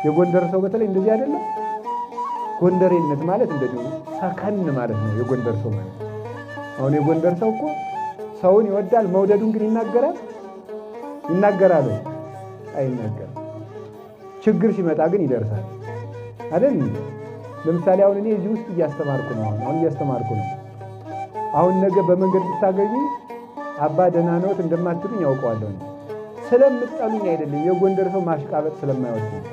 የጎንደር ሰው በተለይ እንደዚህ አይደለም። ጎንደሬነት ማለት እንደዚህ ሰከን ማለት ነው። የጎንደር ሰው ማለት አሁን የጎንደር ሰው እኮ ሰውን ይወዳል። መውደዱን ግን ይናገራል ይናገራል አይናገርም። ችግር ሲመጣ ግን ይደርሳል አይደል? ለምሳሌ አሁን እኔ እዚህ ውስጥ እያስተማርኩ ነው። አሁን እያስተማርኩ ነው። አሁን ነገ በመንገድ ብታገኙ አባ ደህና ነዎት እንደማትሉኝ ያውቀዋለሁ። ስለምጠሉኝ አይደለም፣ የጎንደር ሰው ማሽቃበጥ ስለማይወድ ነው።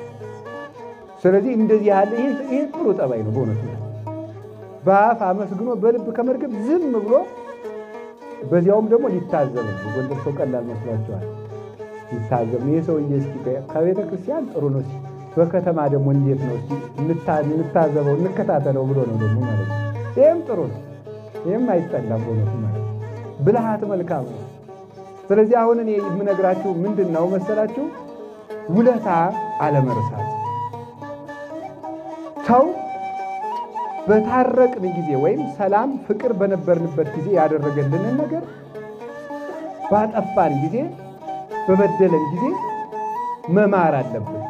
ስለዚህ እንደዚህ ያለ ይሄ ጥሩ ጠባይ ነው በእውነቱ። በአፍ አመስግኖ በልብ ከመርገም ዝም ብሎ በዚያውም ደግሞ ሊታዘብ ነው። የጎንደር ሰው ቀላል መስሏቸዋል። ሊታዘብ ነው። ይሄ ሰውዬ እስኪ ከቤተ ክርስቲያን ጥሩ ነው፣ በከተማ ደግሞ እንዴት ነው እስኪ እንታዘበው፣ እንከታተለው ብሎ ነው ደግሞ ማለት ነው። ይሄም ጥሩ ነው። ይሄም አይጠላም በእውነቱ ማለት ነው። ብልሃት መልካም ነው። ስለዚህ አሁን እኔ የምነግራችሁ ምንድን ነው መሰላችሁ? ውለታ አለመርሳት። ሰው በታረቅን ጊዜ ወይም ሰላም ፍቅር በነበርንበት ጊዜ ያደረገልንን ነገር ባጠፋን ጊዜ በበደለን ጊዜ መማር አለብን።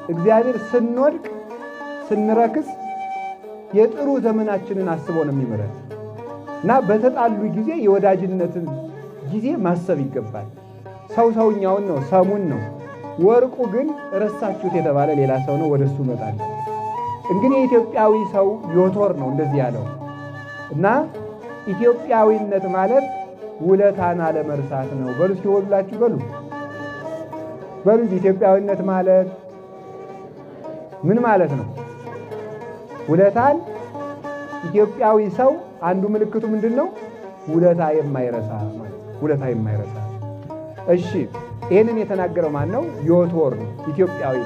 እግዚአብሔር ስንወድቅ ስንረክስ የጥሩ ዘመናችንን አስቦ ነው የሚምረን እና በተጣሉ ጊዜ የወዳጅነትን ጊዜ ማሰብ ይገባል። ሰው ሰውኛውን ነው ሰሙን ነው። ወርቁ ግን ረሳችሁት የተባለ ሌላ ሰው ነው። ወደሱ እመጣለሁ። እንግዲህ የኢትዮጵያዊ ሰው ዮቶር ነው እንደዚህ ያለው እና ኢትዮጵያዊነት ማለት ውለታን አለመርሳት ነው። በሉ እስኪ ወሉላችሁ በሉ በሉ። ኢትዮጵያዊነት ማለት ምን ማለት ነው? ውለታን ኢትዮጵያዊ ሰው አንዱ ምልክቱ ምንድን ነው? ውለታ የማይረሳ ማለት ውለታ የማይረሳ። እሺ ይሄንን የተናገረው ማን ነው? ዮቶር ነው፣ ኢትዮጵያዊ።